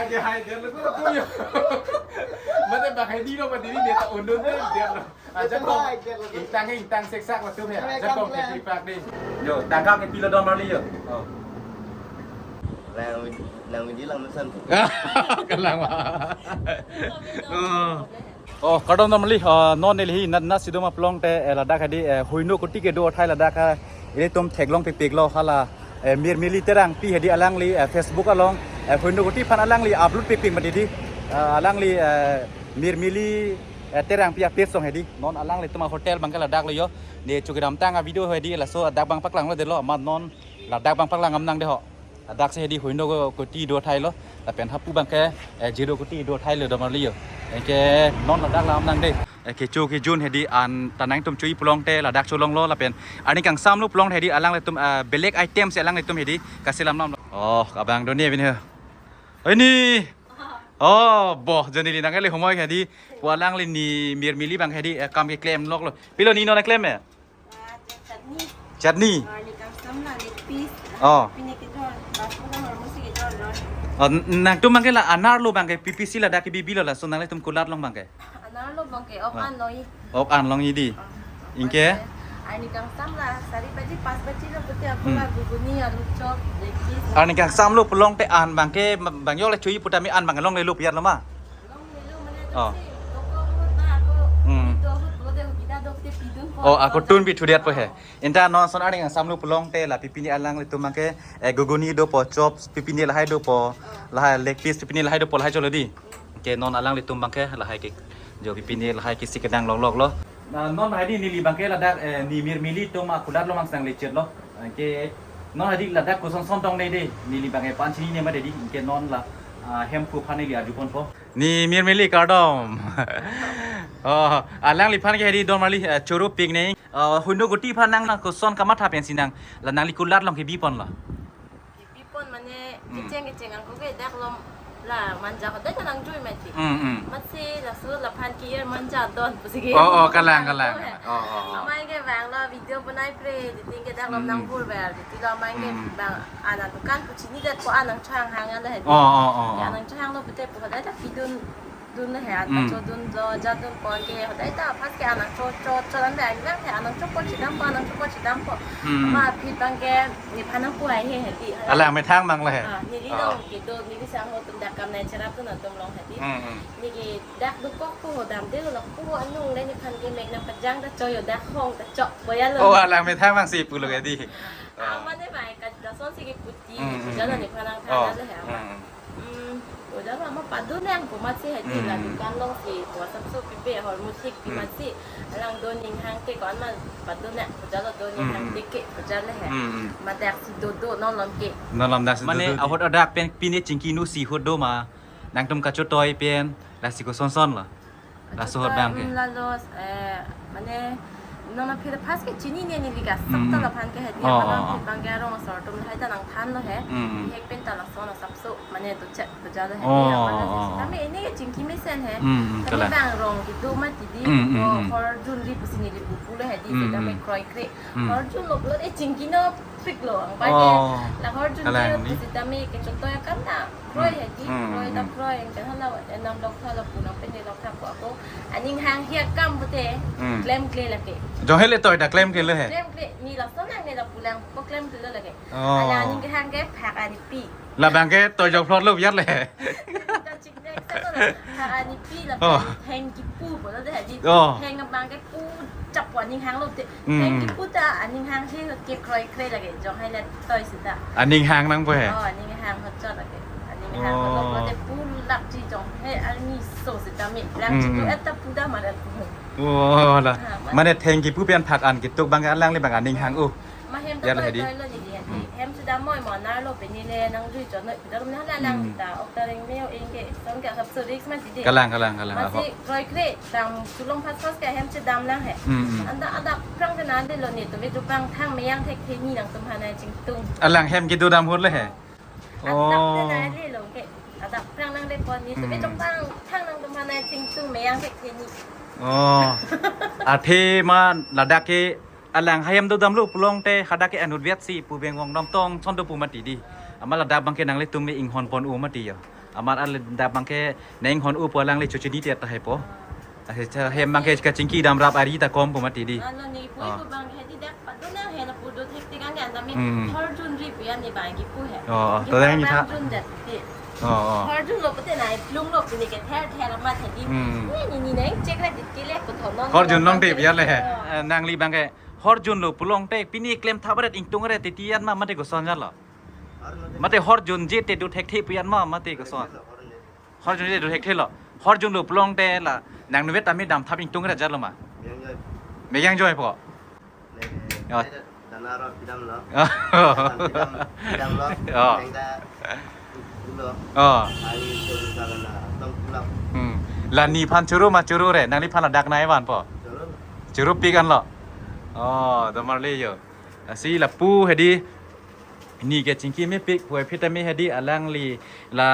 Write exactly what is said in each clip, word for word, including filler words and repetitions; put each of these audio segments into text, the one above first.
Ade hai dia lo ko yo. Mate bang hai di lo mate di dia ta undun dia dia lo. Ajakong. Ingtang ingtang seksak latum ya. Ajakong ke pipak ding. Yo, tangka ke pilo don marli yo. Oh. Lang lang di lang nusan. Kalang ma. Oh. Oh, kardom don marli, ah, non neli hi nat nat si doma pulote, eh, ladak hedi, eh, Huino Kuti kedo athai ladak, eh, ilitum theklong pipik lo hala, eh, Mirmili Terangpi hedi alangli, eh, Facebook along, eh, Huino Kuti aphan alangli upload pipik mati di, eh, alangli, eh, Mirmili, eh, Terangpi a-page along hedi, non alanglitum a-hotel abangke ladak lo yo, ne chukidamtang a-video hedi laso ladak abang paklanglo detlo, amat non ladak abang paklang damnang de ho. Ladak si hedi Huino Kuti do athai lo. Lapen hapu abangke, eh, Zero Kuti do athai lo don marli yo. Anke non ladak lam nang de. Eh, kecho kejun hedi an ta nangtum cho-i pulote ladak cholonglo lapen arni kangsam lo pulote hedi alanglitum, eh, belek item si alanglitum hedi kasilam lam lo. Oh, abang do ne bin he. Oi ni. Oh, bo, jo neli nang kali humoi hedi. Pu alangli ni Mirmili abang hedi, eh, kam keklem lok lo. Pilo ni non keklem ya? Ah, chutney. Chutney. Arni kangsam la leg piece. Oh. Pine kejor, baso na hormusi kejor lo. Oh, n- nangtum abangke la anerlo abangke P P C ladak kebibi lo laso nanglitum kulat along abangke. Anerlo abangke ok Ah. an lo-i. Ok an long-i di. Ah. Ingke? Arni kangsam la sari baji pas baji lo pute aku Hmm. la guguni alu chop leg piece. Arni kangsam lo pulote an abangke bang yo le cho-i pu tame an abang longle lo piat lo ma. Longle lo mane Oh. si toko ahut na ako Hmm. ito ahut lo de kita dok te pidun ko. Oh, ako tun pi thudiat po he. Inta non son arni kangsam lo pulote la pipine alanglitum abangke, eh, guguni dopo, chop pipine lahai dopo, lahai leg piece pipine lahai dopo lahai cholo di. Ke non alanglitum abangke lahai ke jo pipine lahai ke si kedang lok lok lo. Na non hedi neli abangke ladak, eh, ni Mirmili atum akulat lo mangsang lechet lo. Ke non hedi ladak koson son tong ne de neli abangke pan chinine mati di. Ke non la, ah, hemphu aphan neli arju ponpo. Ni Mirmili kardom. Oh, alangliphan ke hedi don marli, eh, choro pik ne. Eh, Huino Kuti aphan nang koson kamatha pensi nang la nangli kulat along kebi ponlo. Kebi pon mane Hmm. kecheng kecheng angko ke dak lom la manja ko dak nang jui mati. Hmm, hmm. Matsi laso laphan ke er manja don pusi ke. Oh, oh, kalang, kalang. Oh, oh, oh. Amai ke bang lo video banai pre, di ting ke dak lom Hmm. nang bur ber, di ting lo amai ke Hmm. bang ana dukan pu chini det ko anang chang hang ala hedi. Oh, oh, oh, Ya oh. anang chang lo pute pu hodai ta pidun dun he, an Hmm. cho dun lo, ja dun ko ke, hodai ta pas ke anang cho cho cho dan be ang he, anang cho ko chidam ko, anang cho ko chidam ko. Hmm. Ma phi abangke nephan nang pu hai he hedi. Alang methang mang le he. Ah, neli Ah. long kedo, neli sang ho atum dak kam nai cherap atum atum long hedi. Hmm, hmm. Neli dak dokok pu ho dam de lo pu ho anung le nephan ke mek nang pajang ta cho yo dak hong ta cho boya lo. Oh, alang methang mang si pulo ke di. Ah. Ama ne mai ka lason si ke puti, Hmm, hmm, jalan hmm. nephan nang Oh. than le he ama. Hmm. Hmm, udah lama padun yang kumat si hedi Hmm. la dukan long si, kuasa su pipe hormusi Hmm. kumat si. Alang do ning hang te ko an ma padun yang, udah lo do ning hang Hmm. te ke, udah le he. Hmm. Madak si dodo non lom ke. Non lom dak si Mane dodo di. ahut adak pen pine chingki nu si hut do ma. Nangtum kachotoi pen, la si koson son lo. Laso ahut abangke. Hmm, lalos, eh, mane, non aphi pas ke chinine neli ka, Hmm, sapta hmm. laphan ke hedi, Oh, mane oh, aphi oh. abangke arong asor atum lahai ta nang than lo he. Hmm, hmm. Hek pen ta lason asapso, mane dochet doja lo hedi, Oh, mane oh, oh. kami ini ke chingki mesen he. Hmm, hmm, Kami kalang. bang rong kedo mati di, Hmm, hmm, oh, hmm. hor jun ri pusi neli pu pulo hedi, Hmm, seta hmm. me kroi kre. Hmm. Hor jun lo pulo de chingki no pik lo, ang pa ke. Oh. La hor jun Kalang ri ni. pusi tame kechotoi akam na. Kroi Hmm. hedi, Hmm, kroi ta hmm. kroi, anke hala, eh, nam lok tha lo pu nang pen lok tha ko ako. Aning hang hi akam pute, Hmm. klem kle lake. Jong hele toi ta klem kle he. Klem kle, ni lason nang ne la pulang, ko klem kle lake. Oh. Ala aning ke hang ke phak ani pi. Labang ke toi jok phlot lo biar le. Ta chik nek sa lo, phak ani pi la Oh. theng kipu pulo de hedi. Oh. Theng abang ke pu chap po aning hang lo te. Hmm. Theng kipu ta aning hang he ke kroi kre lake, jong hai le toi seta. Aning hang nang po he? Oh, aning hang hot chot lake. Aning hang Oh. hot lo te pu lak chi jong he ani so seta mi. Lak chi Hmm, tu hmm. eta pu da ma da pu. Oh, la. Ha, ma- Mane theng kipu pen phak an kituk abang alangli abang aning hang, oh. Ma hem ta Biar toi hedi. toi lo ni di hedi. Hmm. Hem sudah moi mo nar lo pe ni le nang jui chot noi. Darum na la lang Hmm. ta ok ta ring meo ing ke son ke sap so risk ma di de. Kalang, kalang, kalang, Masi ahok. kroi kre, dam sulong pas pas ke hem si dam lang he. Hmm, hmm. Anda ada prang ke nande lo ni tu ke jupang thang meyang thek the ni nangtum hana chingtung. Alang hem kedo dam hur le he. Ada Oh. te nande lo ke. Ada prang nang de pon ni tu ke Hmm. jupang thang nangtum hana chingtung meyang thek the ni. Oh. Athe ma ladak ke alang hem do dam lo pulote hadak ke anut viat si pu beng wong nong tong chon do pu mati di. Ama ladak abang ke nanglitum me inghon pon u mati yo. Amat al dak abangke neng hon upo alangli chochini te tahai po. Ase cha hem abangke kachingki damrap ari ta kom po mati di. Ano ni pui Ah. ko bang hedi dak padu nang hena pudu thek tik ang kan kami Hmm. Horjun ri pian ni bang ki pu he. Oh, oh, Ki to dang ni bang tha. Jun det ti. Oh, oh. Horjun lo pute nai plung lo pini ke ther ther amat hedi. Hmm. Ni ni ni neng cek ra dit ki le ko thonon. Horjun long te pian le he. Oh. Eh, nangli abangke Horjun lo pulote pini klem tha baret ingtung re titi an ma mate koson jalo. Mate Horjun je te do thekthe pian ma mate koson. Horjun je do thekthe lo. Horjun lo pulote la nang nuvet ami dam thap ingtung re jalo ma. Megang joy po. Ya. Dana ro pidam lo. Pidam, pidam lo. Oh. Mengda ulo. Oh. Ai itu sana tong pulak. Hmm. La nephan choro ma choro re. Nangliphan ladak nai van po. Choro. Choro pik an lo. Oh, domarli yo. Lasi lapu hedi ni ke chingki mepik puvoiphit tame hedi alangli la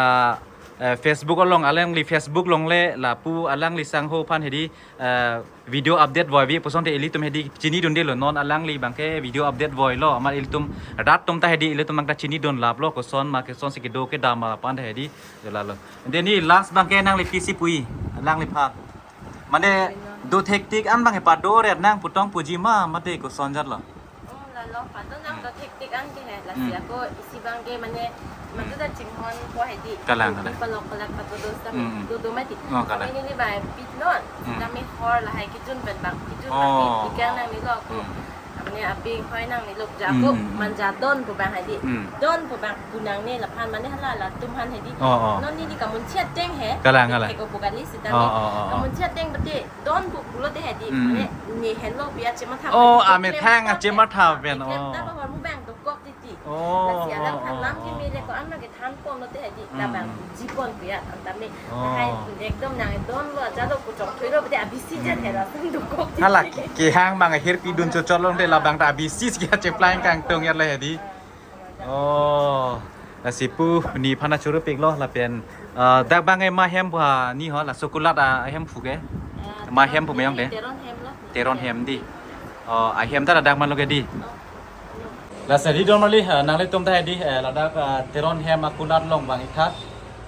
eh, Facebook along alangli Facebook along le lapu alangli sangho aphan hedi eh, video update voi vi puson te ilitum hedi chinidunde lo non alangli abangke video update voi lo amat ilitum rat atum ta hedi ilitum abangta chinidun lap lo koson ma koson si kedo kedam aphan ta hedi jala lo. Deni last abangke nangli pisi pui alangliphan. Mane do thek tik an abangke pado re nang putong puji ma mate koson jat lo. Oh, lalo pado nang Hmm. do thek tik an ke he. Lasi Hmm. ako isi abangke mane matu ta chinghon po hedi. Kalang, kalang. Palok palak patu do sam Hmm. do do mati. Oh, kalang. Kami ni bai pit non. Hmm. Kami hor lahai kijun pen bang kijun Oh. kami tigang nangli lo ko. Hmm. Mane abing hoi nangli lo jako Hmm. manja don pu bang hedi. Hmm. Don pu bang pu nangne laphan mane hala latum aphan hedi. Oh, oh. Non ni di kamun chiat teng he. Kalang, kalang. He ko bukan li sita Oh, ni. Oh, oh, oh. Kamun chiat teng bete don pu pulote hedi. Hmm. Mane ni henlo biya chematha. Oh, Klem amethang ta achematha pen, klem oh. ta bahor mu bang dokok titi. Oh, Lasi alam oh, phan oh, lam oh, keme le oh. ko an ma kethan pon lote hedi. Hmm. Labang jipon kuya antame. Oh. Hai ekdom nang don lo jalo kuchok thoi lo bete abisi jan Hmm. hera sum dokok titi. Hala ke- kehang abang hirpi dun chochot long te labang ta abisi sia cheplang kangtung ya le hedi. Oh. Lasi pu nephan choro pik lo lapen eh, dak abang ema hem pha ni ho la chocolate ahem phu ke. Eh, Ma hem pu meyong te. Teron hem lo. Teron hem di. Oh, ahem ta ladak man lo ke di. Oh. Lasi di domarli eh, nanglitum ta hedi eh, ladak eh, Teron hem akulat along vang ik tha.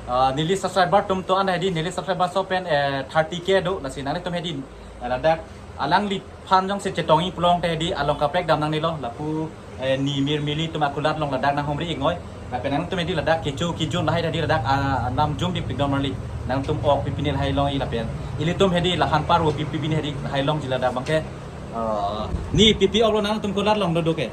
Eh, neli subscriber atum to an hedi neli subscriber so pen eh, thirty K do lasi nanglitum hedi eh, ladak alangliphan jongsi chetongji pulote hedi along kaprek dam nangne lo lapu eh, ni Mirmili atum akulat along ladak nanghumri ik noi. Lapen nangtum hedi ladak kecho kijun lahai hedi ladak ah, nam jum di pik domarli. Nangtum ok pipine lahai longji lapen ilitum hedi lahan parvo pipine hedi lahai longji ladak abangke. Eh, ni pipi ok lo nangtum kulat along dodo ke.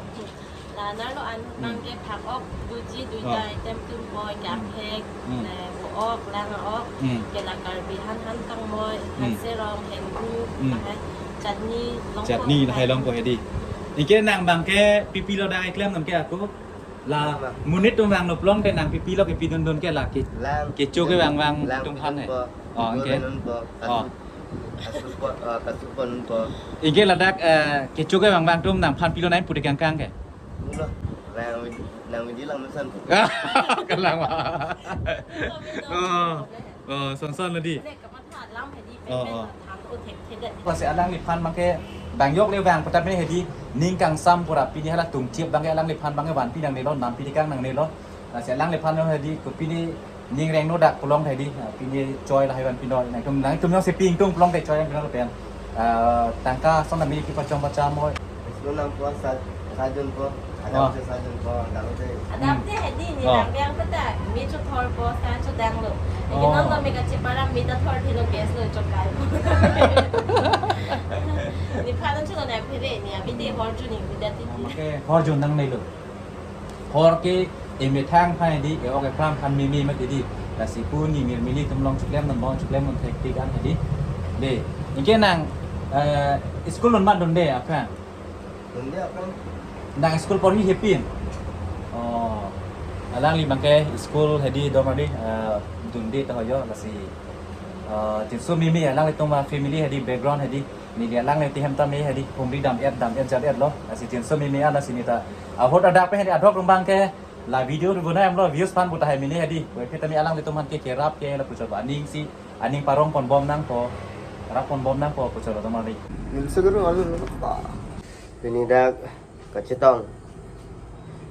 La nar lo an Hmm. bangke phak ok duji duita Oh. item atum po, kaphek, Hmm. eh, bo ok, lang ok, Hmm. ke la Karbi han han kangmoi, Hmm. han serong, henggu, Hmm. lahai, chutney, long Chutney po, lahai long po hedi. Anke nang abangke pipi lo dak keklem nang ke ako. La Lang. monit atum vanglo pulote nang pipi lo ke pidun dun ke la ke. Lang. Kecho kevang vang Lang atum aphan pidun he. po. Oh, Dua anke. Nun po. Oh. Kasu, kasu po, eh, kasu po nun po. Anke ladak eh, kecho kevang vang atum nangphan pilo nai pute kangkang ke. Ulo, nang widi, nang widi lang mesan. Kalang ma. Oh, oh, son son lo di. Oh, oh. Lasi alangliphan abangke bang yok le bang putap pine hedi ning kangsam pura pine hala tungchip abangke alangliphan abangke vanpi nangne lo, nampi tikang nangne lo. Lasi alangliphan lo hedi ko pine ning rengno dak pulote hedi, ah, pine choi lahai vanpi noi. Nangtum nangtum jongsi pi ingtung pulote choi vanpi noi pen. Ah, tangka son na mi pi pachong pacham moi. Islo nang po sa, sajun po. Adam Oh. se sajun po, adam se. Adam Hmm. te hedi ni Oh. nang biang kota, mi chothor po, sa chodang lo. Lagi Oh. non lo mi kachiparam mi ta thor thilo gas lo chokai. Ni phalan chulo na phere ni, abi te Horjun ni kuda titi. Okay, Horjun nangne lo. Hor ke emethang aphan hedi, e-ok epram aphan meme mati di. Lasi pu ni Mirmili atum along chiklem non bong chiklem non thek tik an hedi. De, anke nang eh, school non mat dunde aphrang. Dunde aphrang. Nang school porhi hepin. Oh. Alangli abangke school hedi domarli eh, dunde ta ho jo lasi. Eh, jinso meme alanglitum a family hedi background hedi. Neli alangli ti hem ta me hedi humri dam-et dam-et jat-et lo. Lasi jinso meme an lasi neta ahut adak pen hedi adok rumbang ke la video ru guna em lo views aphan puta hai mene hedi. Puvoiphit tame alanglitum aphan ke kerap ke lapu chot aning si aning parong ponbom nangpo. Rap ponbom nangpo pu chot domarli. Nilse guru alu pa. Pini dak kachetong.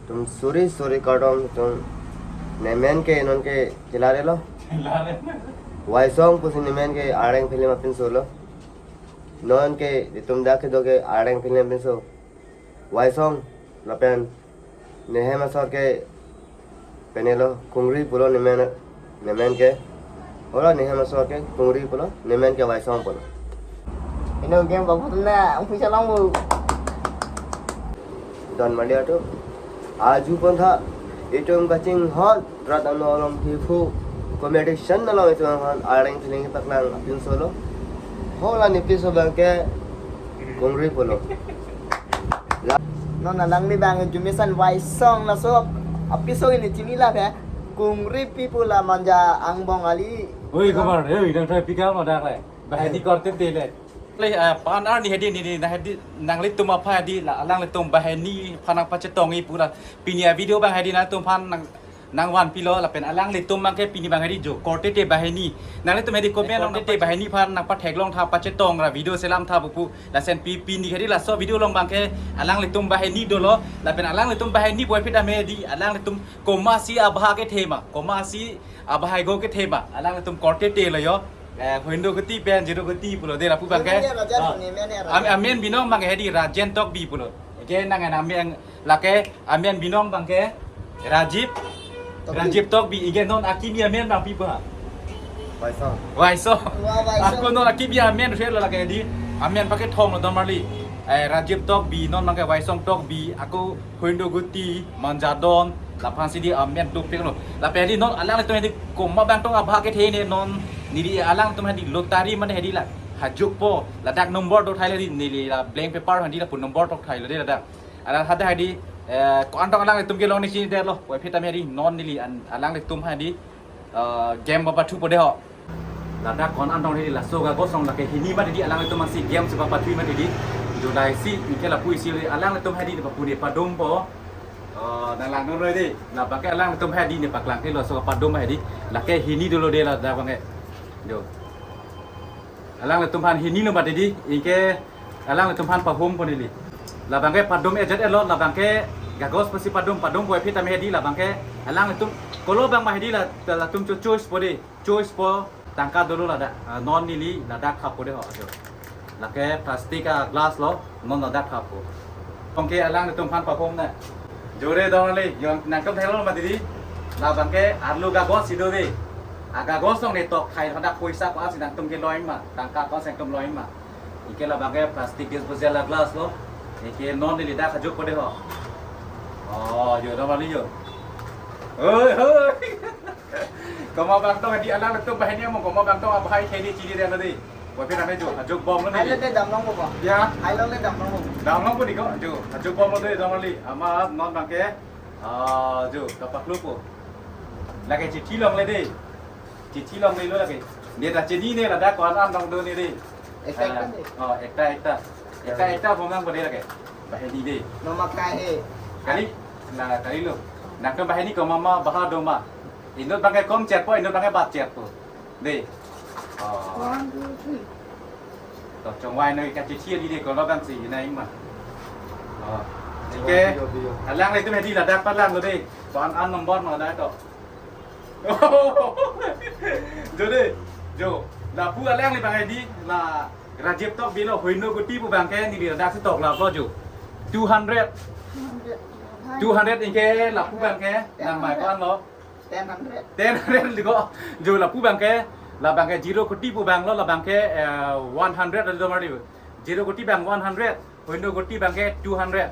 Tum suri suri kardom tum nemen ke non ke kelare lo. Waisong pusi nemen ke Areng film apinso lo. Non ke itum dak kedo ke Areng film apinso. Waisong lapen nehem asor ke penelo Kungri pulo nemen, nemen ke. Ora nehem asor ke Kungri pulo, nemen ke Waisong pulo. Ino game babu na, ang pisa lang mo. Don Maria tu. Aju pon tha, itum kachinghon, rat ano along hifu, competition along itum hon, Areng film paklang apinso lo. Hola ni piso abang ke, Kungri pulo. La- Non alangli abang jumisan Waisong laso apiso ini chinila he. Kungri people la manja angbong ali. Oi, Kumar, oi, nang try pikal ma dak le. Bahini korte te le. Le, eh, pan arni hedi ni, ni, na hedi, nanglitum aphan hedi, la, alanglitum bahini aphan nangpachetongji pu la. Pini a-video abang hedi nangtum aphan nang, nangvanpilo, lapen alanglitum abang ke pini abang hedi jo, korte te bahini. Nanglitum hedi comment along te bahini aphan nangpatheklong tha, pachetong ra video selam tha pupu. Lason pi, pini hedi laso video along abang ke alanglitum bahini dolo, lapen alanglitum bahini puvoiphit tame hedi, alanglitum komatsi abha kethe ma, komatsi abha haigo kethe ma, alanglitum korte te lo jo. Eh, Hoindo Guti pen Jiro Guti pulo de lapu abang ke. Rajan, Rajan, Ah. Rajan. Am-, amen binong abang hedi Rajen Tokbi pulo. Eke nang amen lake amen binong abang ke Rajib. Tokbi. Rajib Tokbi, eke non akimi amen abang pi pa. Waisong. Waisong. Wah, Waisong. Ako non akimi amen share lo lake hedi. Amen pakethom lo don marli. Eh, Rajib Tokbi, non abang ke Waisong Tokbi, ako Hoindo Guti, Manjadon, laphan si hedi amen dopik lo. Lapen hedi non alanglitum hedi komat abang tong abha kethe ne non neli alanglitum hedi lottery mane hedi la hajukpo, ladak number do thai le hedi neli la blank paper hedi lapu number tok thai lo de ladak. Alang hadak hedi, eh, ko-an tong alanglitum kelong ni chinidetlo. Puvoiphit tame hedi non neli an-, alanglitum hedi, eh, game bapathupo de ho. Ladak ko-an tong hedi laso kagos along lake hini mati hedi alanglitum asi game si bapathu mati hedi. July si, anke lapu isi alanglitum hedi papu ne padompo. Oh, nang langdun roi de. Labang ke alanglitum hedi ne paklang ke laso padom hedi. Lake hini dolo de ladak abang ke. Jo. Alanglitum aphan hini lo mati hedi. Anke alanglitum aphan pahompo neli. Labang ke padom ejet elo, labang ke kagos pusi padom, padom puvoiphit tame hedi labang ke alanglitum kolo abang ma hedi la, latum cho-, choice po de. Choice po tangka dolo ladak, ah, non neli ladak thappo de ho, jo. Lake plastic a-glass lo, non ladak thappo. Anke alanglitum aphan pahom na. Jore don le, jo nangtum thelo mati hedi. Labang ke arlo kagos si do de. A-kagos along ne tok thai hadak poisa ko-an si nangtum kelong ma, tangka ko-an si nangtum long ma. Anke labang ke plastic disposal a-glass lo. Anke non neli dak hajukpo de ho. Oh, jo don marli jo. Hoi, hoi. Komat abang tong hedi alanglitum bahini mo komat abang tong abha hedi chinidetlo de. Puvoiphit tame jo, hajukbomlo ne. Ai lo de damlongpo ko. Ya. Ai lo le damlongpo. Damlongpo ne ko, jo, hajukbomlo de don marli. Amat non abang ke, ah, jo, kapaklupo. Lake chithi longle de. Chithi longle lo lake. Ne ta chinine ladak ko-an tong do ne de. Ekta, ekta Ah, de. Oh, ekta, ekta. Ekta, ekta bom nangpo de lake. Bahini de. Nomor kai he. Kali, la kali lo. Nangtum bahini komat ma, baha do ma. Inut abang ke kom cherpo, inut abang ke bat cherpo. De. Oh. One, two, three. To chongvai noi kachithi hedi de kolo abang si nai ma. Oh. Anke, Bio, bio. Alanglitum hedi ladak palanglo de. Ko-an number ma da to. Jo de. Jo. Lapu alangli abang hedi la Rajib Tokbi lo Hoindo Guti pu abang ke neli ladak si toklaplo jo. Two hundred. Two hundred. Two hundred anke lapu abang ke nang mai ko-an lo. Ten hundred. Ten hundred liko. Jo lapu abang ke, labang ke Jiro Guti pu abang lo, labang ke, eh, one hundred ado mar di. Jiro Guti abang one hundred, Hoindo Guti abang ke two hundred.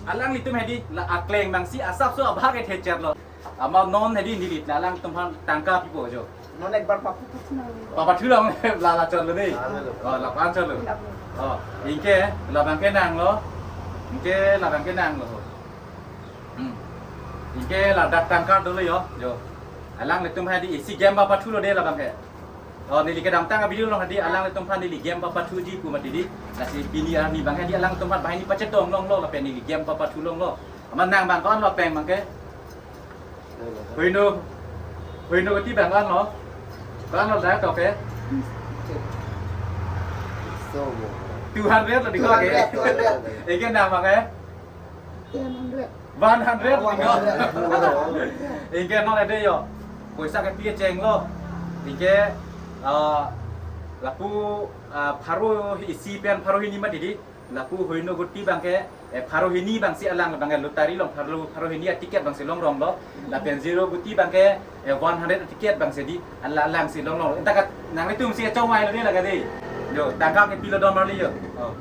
Alanglitum hedi la akleng abang si asapso abha kethe chetlo. Amat non hedi neli la alangtum aphan tangka pipo jo. Non ekbar papu papu na. Papathu long la la chotlo de. Ah, lo. Oh, la pan chotlo. La. Oh, anke labang ke nanglo. Anke labang ke nanglo. Hmm. Anke ladak tangka dolo jo, jo. Alanglitum hedi isi game bapathulo de labang ke. Oh, neli kedamtang a-video along hedi alanglitum aphan neli game bapathuji pu mati hedi. Lasi pini arni abang hedi alanglitum aphan bahini pachetong longlo lapen neli game bapathu longlo. Amat nang abang ko-an lo peng abang ke. Hoindo, Hoindo Guti abang ko-an lo. Ko-an lo dak to ke. So, mo. Two hundred lo di ko ke. Two hundred, two hundred. Anke nang abang ke. Ten hundred. One hundred. One hundred. Anke non ade jo. Poisa ke pi chenglo. Anke, ah, lapu, ah, pharo isi pen pharo hini mati di. Lapu Hoino Guti abangke, eh, pharo hini abangsi alang abangke lottery along pharo, pharo hini aticket abangsi longrong lo. Lapen Zero Guti abangke, eh, one hundred aticket abangsi di, ala-, alangsi longrong lo. Anta kat nanglitum si achong mai lo di lake di. Jo, tangka kepilo do marli jo. Oh.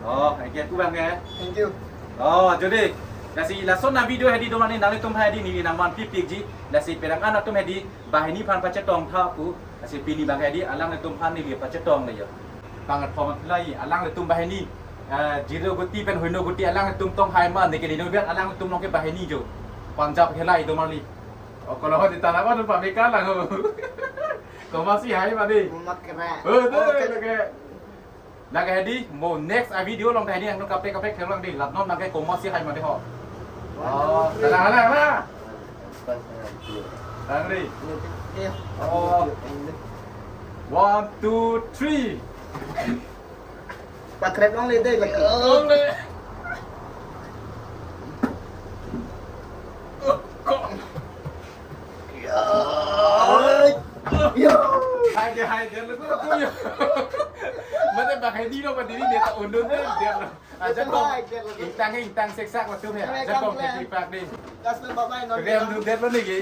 Oh, anke pu abangke. Thank you. Oh, jadi, lasi lason avideo hedi do marli, nanglitum hedi neli nangmanpipikji, lasi penang an atum hedi banghini aphan pachetong tha pu, lasi pini abangke hedi alanglitum aphan neli pachetong le jo. Bang athom aphi lai, alanglitum banghini, eh, Zero Guti pen Hoino Guti alanglitum tonghai ma, neke lino biar alanglitum along ke banghini jo. Punjab helai do marli. Oh, kalau di tanah apa tuh pameka lang ho. Komatsi hai ma di. Mat kena. Oh, tuh, Oke. Oke. Lake hedi, mo next avideo along hedi, angno kaprek kaprek thelang di, lap non lake komatsi hai ma di ho. Oh, tara, tara, tara. Tara di. Iya. Oh. One, two, three. Pakrep long le dei lagi. Long le. Kok. Ya. Ya. Hai ke hai ke lu ko yo. Mate banghini lo, banghini dia tak undun deh dia. Ajakong. Hai ke lagi. Ingtang ingtang seksak waktu ya. Hai, ajakong kampung. Ke pak di. Gas lu babai non. Rem du det lo ni ke.